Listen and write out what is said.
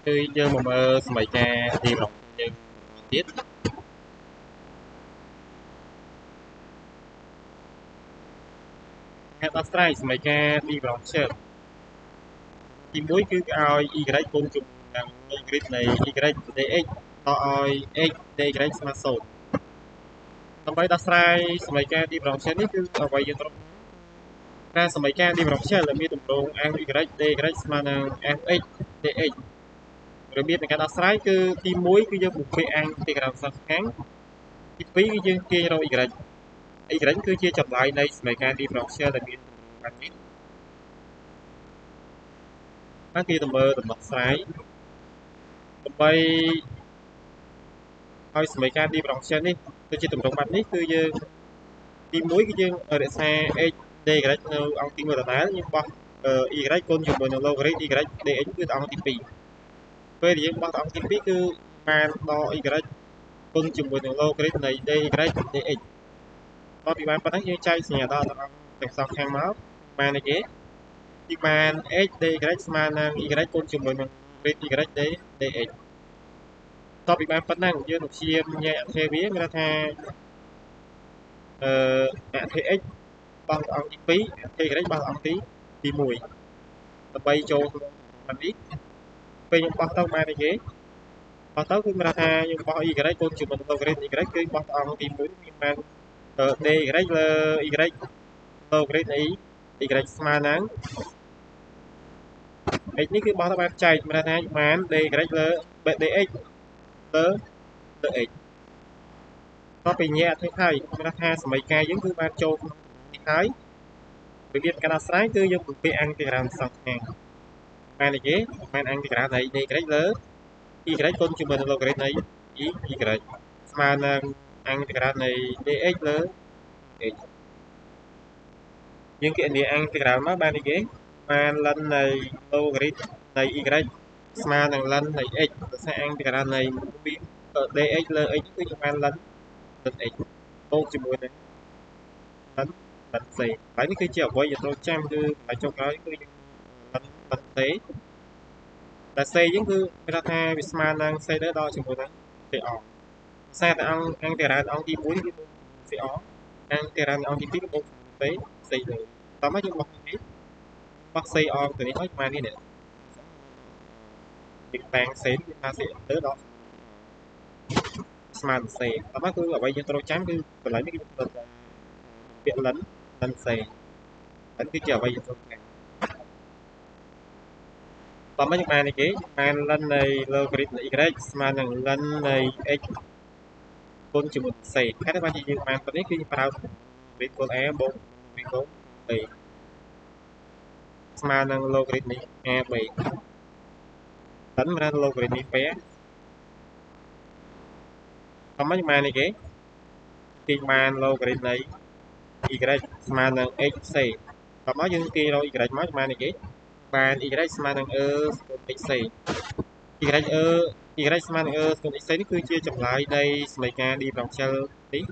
គឺយើងមកមើលសមីការទីប្រយើងទៀតការដោះស្រាយសមីការទីប្រជទី1គឺឲ្យ y គុណជាមួយនឹង logarit នៃ y dx តឲ្យ x dy ស្មើ0ដើម្បីដោះស្រាយសមីការ differential នេះគឺអ្វីយើងត្រូវការសមីការ differential ដែលមានទម្រង់ f(y) dy ស្មើនឹង fx dx របៀបនៃការដោះស្រាយគឺទី1គឺយើងបំពេញអង់ទីក្រាមសងខាងទី2គឺយើងទាញរក y y គឺជាចម្លើយនៃសមីការ differential ដែលមានបែបនេះហើយគេទៅមើលដំណោះស្រាយដើម្បីឲ្យសមីការ differential នេះទៅជាទម្រង់បែបនេះគឺយើងទី1គឺយើងរក្សា x dy នៅអង្គទី1ដដែលយើងបោះ y គុណជាមួយនឹង logarit y dx គឺអង្គទី2ពេលដែលយើងបោះទៅអង្គទី2គឺបានដក y គុណជាមួយនឹង logarit នៃ dy dx តពីបានប៉ុណ្ណឹងយើងចែកសញ្ញាដកទាំងអង្គទាំងសងខាងមកបានអីគេទីបាន x dy ស្មើនឹង y គុណជាមួយនឹង y dx តពីបានប៉ុណ្ណឹងយើងនឹងព្យាយាមញែកអធិវាមានថាអធិ x បោះទៅអង្គទី2អធិ y បោះទៅអង្គទី1ដើម្បីចូលក្នុងបែបនេះពេលខ្ញុំបោះទៅបានអីគេបោះទៅគឺមានថាយើងបោះ y គុណជាមួយនឹង logarit y គឺបោះទៅអង្គទី1មានបាន dy លើ y logarit នៃ y ស្មើនឹង x នេះគឺបោះទៅបែបចែកមានថាបាន dy លើ dx លើ x តទៅពីញែកអធិហើយមានថាសមីការយើងគឺបានចូលក្នុងនេះហើយរបៀបការដោះស្រាយគឺយើងបំពេញអង់ទីក្រាមសងខាងបានអីគេបានអង់ទីក្រាមនៃ y លើ y គុណជាមួយនឹង logarit នៃ y ស្មើនឹងអង់ទីក្រាមនៃ dx លើ x យើងគណនាអង់ទីក្រាមមកបានអីគេបានលិននៃ logarit នៃ y ស្មើនឹងលិននៃ x ដោយសារអង់ទីក្រាមនៃ dx លើ x គឺយើងបានលិន x បូកជាមួយនឹងលិនលិន c ហើយនេះគឺជាអ្វីដែលត្រូវចាំគឺតែចុងក្រោយគឺយើងលិនលិន c តែ c យើងគឺគេថាវាស្មើនឹង c ទៅដល់ជាមួយនឹង c អខ្សែតែអង្គអង្គតារាអង្គទី1គឺ c អអង្គតារាអង្គទី2បូក c c លើតោះមកយើងបោះនេះបោះ c អទៅនេះហើយបាននេះនេះយើងតាំង c គឺថា c ទៅដល់ស្មើនឹង c តោះមកគឺអ្វីយើងត្រូវចាំគឺកន្លែងនេះគឺត្រូវពាក្យលិនលិន c ហ្នឹងគឺជាអ្វីយើងត្រូវចាំតោះមកយើងបាននេះគេបានលិននៃ logarit នៃ y ស្មើនឹងលិននៃ x គុណជាមួយ c ហេតុបានជាយើងបានប៉ុណ្នេះគឺយើងប្រើ logarit គុណ a បូក logarit គុណ b ស្មើនឹង logarit នៃ a b លិនបាន logarit នេះ p តោះមកយើងបាននេះគេទាញបាន logarit នៃ y ស្មើនឹង x c តោះមកយើងទាញរក y មកបាននេះគេបាន y ស្មើនឹង e ស្មើ x c y e y ស្មើនឹង e ស្មើ x c នេះគឺជាចម្លើយនៃសមីការ differential នេះ